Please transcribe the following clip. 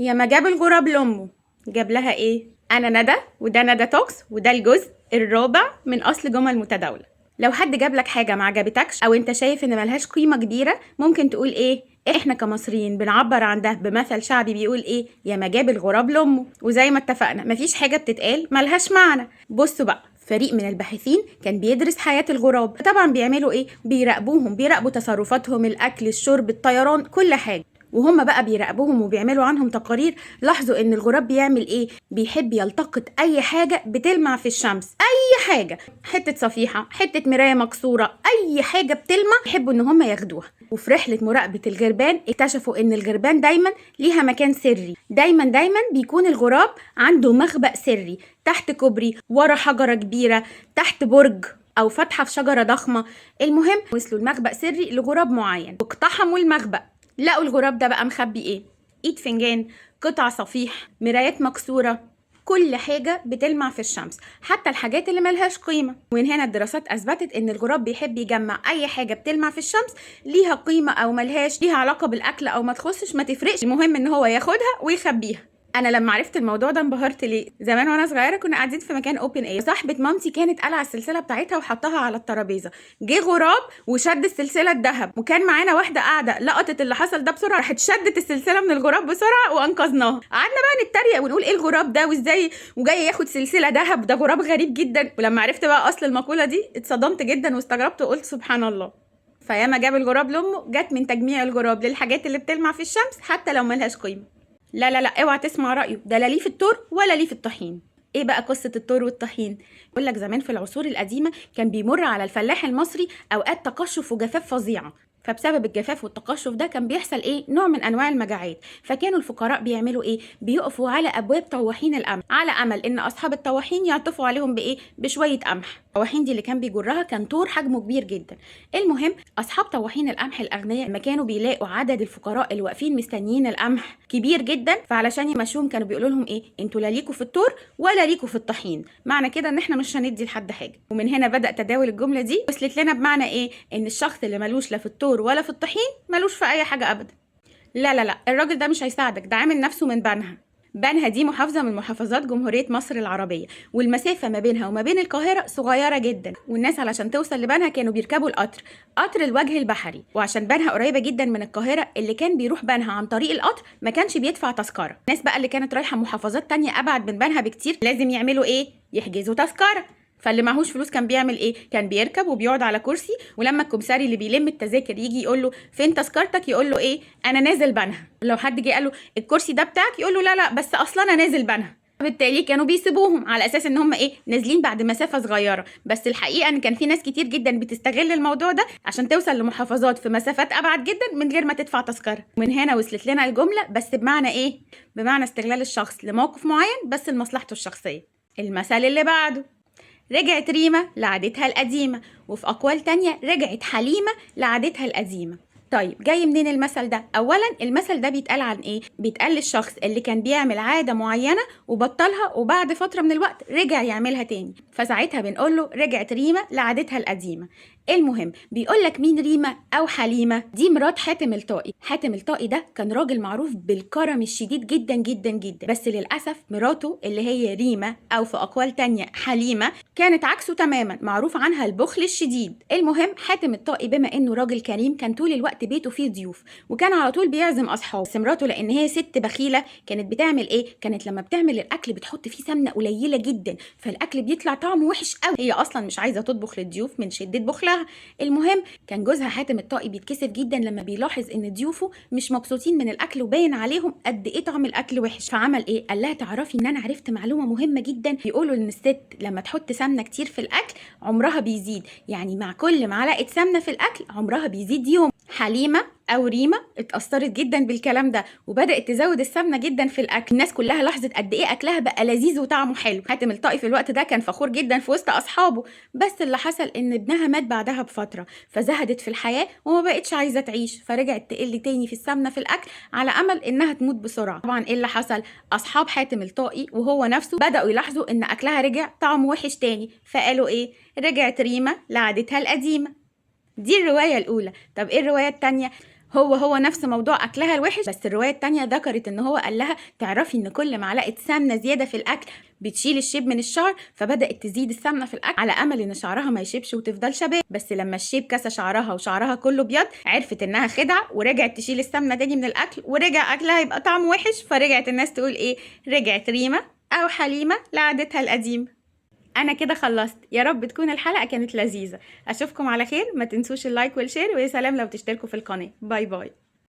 يا ما جاب الغراب لأمه جاب لها إيه؟ أنا ندى وده ندى توكس، وده الجزء الرابع من أصل جمل متداولة. لو حد جاب لك حاجة ما عجبتكش أو أنت شايف إن ملهاش قيمة كبيرة، ممكن تقول إيه؟ إحنا كمصريين بنعبر عن ده بمثل شعبي بيقول إيه؟ يا ما جاب الغراب لأمه. وزي ما اتفقنا مفيش حاجة بتتقال ملهاش معنى. بصوا بقى، فريق من الباحثين كان بيدرس حياة الغراب. طبعا بيعملوا إيه؟ بيراقبوهم، بيراقبوا تصرفاتهم، الأكل، الشرب، الطيران، كل حاجة. وهم بقى بيراقبوهم وبيعملوا عنهم تقارير، لاحظوا ان الغراب بيعمل ايه؟ بيحب يلتقط اي حاجة بتلمع في الشمس، اي حاجة، حتة صفيحة، حتة مراية مكسورة، اي حاجة بتلمع يحبوا ان هم ياخدوها. وفي رحلة مراقبة الغربان اكتشفوا ان الغربان دايما ليها مكان سري، دايما دايما بيكون الغراب عنده مخبأ سري تحت كوبري، ورا حجرة كبيرة، تحت برج، او فتحة في شجرة ضخمة. المهم وصلوا المخبأ سري لغراب معين واقتحموا المخبأ. لقوا الغراب ده بقى مخبي ايه؟ ايد فنجان، قطع صفيح، مرايات مكسورة، كل حاجة بتلمع في الشمس، حتى الحاجات اللي ملهاش قيمة. ومن هنا الدراسات أثبتت إن الغراب بيحب يجمع أي حاجة بتلمع في الشمس، ليها قيمة أو ملهاش، ليها علاقة بالأكل أو ما تخصش، ما تفرقش، المهم إن هو ياخدها ويخبيها. انا لما عرفت الموضوع ده انبهرت. ليه؟ زمان وانا صغيرة كنا قاعدين في مكان open air، صاحبه مامتي كانت قلعه السلسلة بتاعتها وحطها على الترابيزة، جه غراب وشد السلسلة الذهب، وكان معانا واحدة قاعدة لقطت اللي حصل ده بسرعة، راحت شدت السلسلة من الغراب بسرعة وانقذناها. قعدنا بقى نتريق ونقول ايه الغراب ده وازاي وجاي ياخد سلسلة ذهب، ده غراب غريب جدا. ولما عرفت بقى اصل المقولة دي اتصدمت جدا واستغربت وقلت سبحان الله. فياما جاب الغراب لامه جت من تجميع الغراب للحاجات اللي بتلمع في الشمس حتى لو ملهاش قيمة. لا لا لا، اوعى تسمع رأيه، ده لا ليه في التور ولا ليه في الطحين. ايه بقى قصة التور والطحين؟ يقول لك زمان في العصور القديمة كان بيمر على الفلاح المصري اوقات تقشف وجفاف فظيعة، فبسبب الجفاف والتقشف ده كان بيحصل ايه؟ نوع من انواع المجاعات. فكانوا الفقراء بيعملوا ايه؟ بيقفوا على ابواب طواحين القمح على امل ان اصحاب الطواحين يعطفوا عليهم بايه؟ بشوية قمح. الطواحين دي اللي كان بيجرها كان طور حجمه كبير جدا. المهم اصحاب طواحين القمح الاغنياء لما كانوا بيلاقوا عدد الفقراء اللي واقفين مستنيين القمح كبير جدا، فعلشان يمشوهم كانوا بيقولوا لهم ايه؟ انتوا لا ليكوا في الطور ولا ليكوا في الطحين، معنى كده ان احنا مش هندي لحد حاجة. ومن هنا بدا تداول الجملة دي، وصلت لنا بمعنى ايه؟ ان الشخص اللي ملوش لا في الطور ولا في الطحين ملوش في اي حاجة ابدا. لا لا لا، الراجل ده مش هيساعدك، ده عامل نفسه من بنها. بنها دي محافظة من محافظات جمهورية مصر العربية، والمسافة ما بينها وما بين القاهرة صغيرة جدا، والناس علشان توصل لبنها كانوا بيركبوا القطر، قطر الوجه البحري. وعشان بنها قريبة جدا من القاهرة، اللي كان بيروح بنها عن طريق القطر ما كانش بيدفع تذكرة. الناس بقى اللي كانت رايحة محافظات تانية أبعد من بنها بكتير لازم يعملوا إيه؟ يحجزوا تذكرة. فاللي معهوش فلوس كان بيعمل ايه؟ كان بيركب وبيقعد على كرسي، ولما الكمساري اللي بيلم التذاكر يجي يقول له فين تذكرتك، يقول له ايه؟ انا نازل بنها. لو حد جه قال له الكرسي ده بتاعك، يقول له لا لا بس اصلا انا نازل بنها. بالتالي كانوا بيسيبوهم على اساس ان هم ايه؟ نازلين بعد مسافة صغيرة. بس الحقيقة ان كان في ناس كتير جدا بتستغل الموضوع ده عشان توصل لمحافظات في مسافات ابعد جدا من غير ما تدفع تذكره. ومن هنا وصلت لنا الجملة، بس بمعنى ايه؟ بمعنى استغلال الشخص لموقف معين بس لمصلحته الشخصية. المثل اللي بعده، رجعت ريمة لعادتها القديمة، وفي أقوال تانية رجعت حليمة لعادتها القديمة. طيب جاي منين المثل ده؟ أولا المثل ده بيتقال عن إيه؟ بيتقال للشخص اللي كان بيعمل عادة معينة وبطلها، وبعد فترة من الوقت رجع يعملها تاني، فساعتها بنقول له رجعت ريمة لعادتها القديمة. المهم بيقول لك مين ريمة أو حليمة؟ دي مرات حاتم الطائي. حاتم الطائي ده كان راجل معروف بالكرم الشديد جدا جدا جدا، بس للأسف مراته اللي هي ريمة أو في أقوال تانية حليمة كانت عكسه تماما، معروف عنها البخل الشديد. المهم حاتم الطائي بما إنه راجل كريم كان طول الوقت بيته فيه ضيوف، وكان على طول بيعزم أصحابه. بس مراته لأن هي ست بخيلة كانت بتعمل إيه؟ كانت لما بتعمل الأكل بتحط فيه سمنة قليلة جدا، فالأكل بيطلع طعمه وحش قوي. هي أصلا مش عايزة تطبخ للضيوف من شدة بخلها. المهم كان جوزها حاتم الطائي بيتكسف جدا لما بيلاحظ ان ضيوفه مش مبسوطين من الاكل وباين عليهم قد ايه طعم الاكل وحش. فعمل ايه؟ قال لها تعرفي ان انا عرفت معلومة مهمة جدا، بيقولوا ان الست لما تحط سمنه كتير في الاكل عمرها بيزيد، يعني مع كل معلقه سمنه في الاكل عمرها بيزيد يوم. حليمة او ريمه اتاثرت جدا بالكلام ده وبدات تزود السمنة جدا في الاكل. الناس كلها لاحظت قد ايه اكلها بقى لذيذ وطعمه حلو. حاتم الطائي في الوقت ده كان فخور جدا في وسط اصحابه، بس اللي حصل ان ابنها مات بعدها بفترة، فزهدت في الحياة وما بقتش عايزه تعيش، فرجعت تقل تاني في السمنة في الاكل على امل انها تموت بسرعة. طبعا ايه اللي حصل؟ اصحاب حاتم الطائي وهو نفسه بداوا يلاحظوا ان اكلها رجع طعمه وحش تاني، فقالوا ايه؟ رجعت ريمه لعادتها القديمة. دي الرواية الأولى. طب إيه الرواية التانية؟ هو هو نفس موضوع اكلها الوحش، بس الرواية التانية ذكرت ان هو قال لها تعرفي ان كل معلقه سمنه زيادة في الاكل بتشيل الشيب من الشعر، فبدات تزيد السمنة في الاكل على امل ان شعرها ما يشيبش وتفضل شباب. بس لما الشيب كسى شعرها وشعرها كله ابيض عرفت انها خدعه، ورجعت تشيل السمنة تاني من الاكل، ورجع اكلها يبقى طعمه وحش. فرجعت الناس تقول ايه؟ رجعت ريمه او حليمة لعادتها القديمة. انا كده خلصت، يا رب تكون الحلقة كانت لذيذة. اشوفكم على خير، ما تنسوش ال like وال share، ويا سلام لو تشتركوا في القناة. bye bye.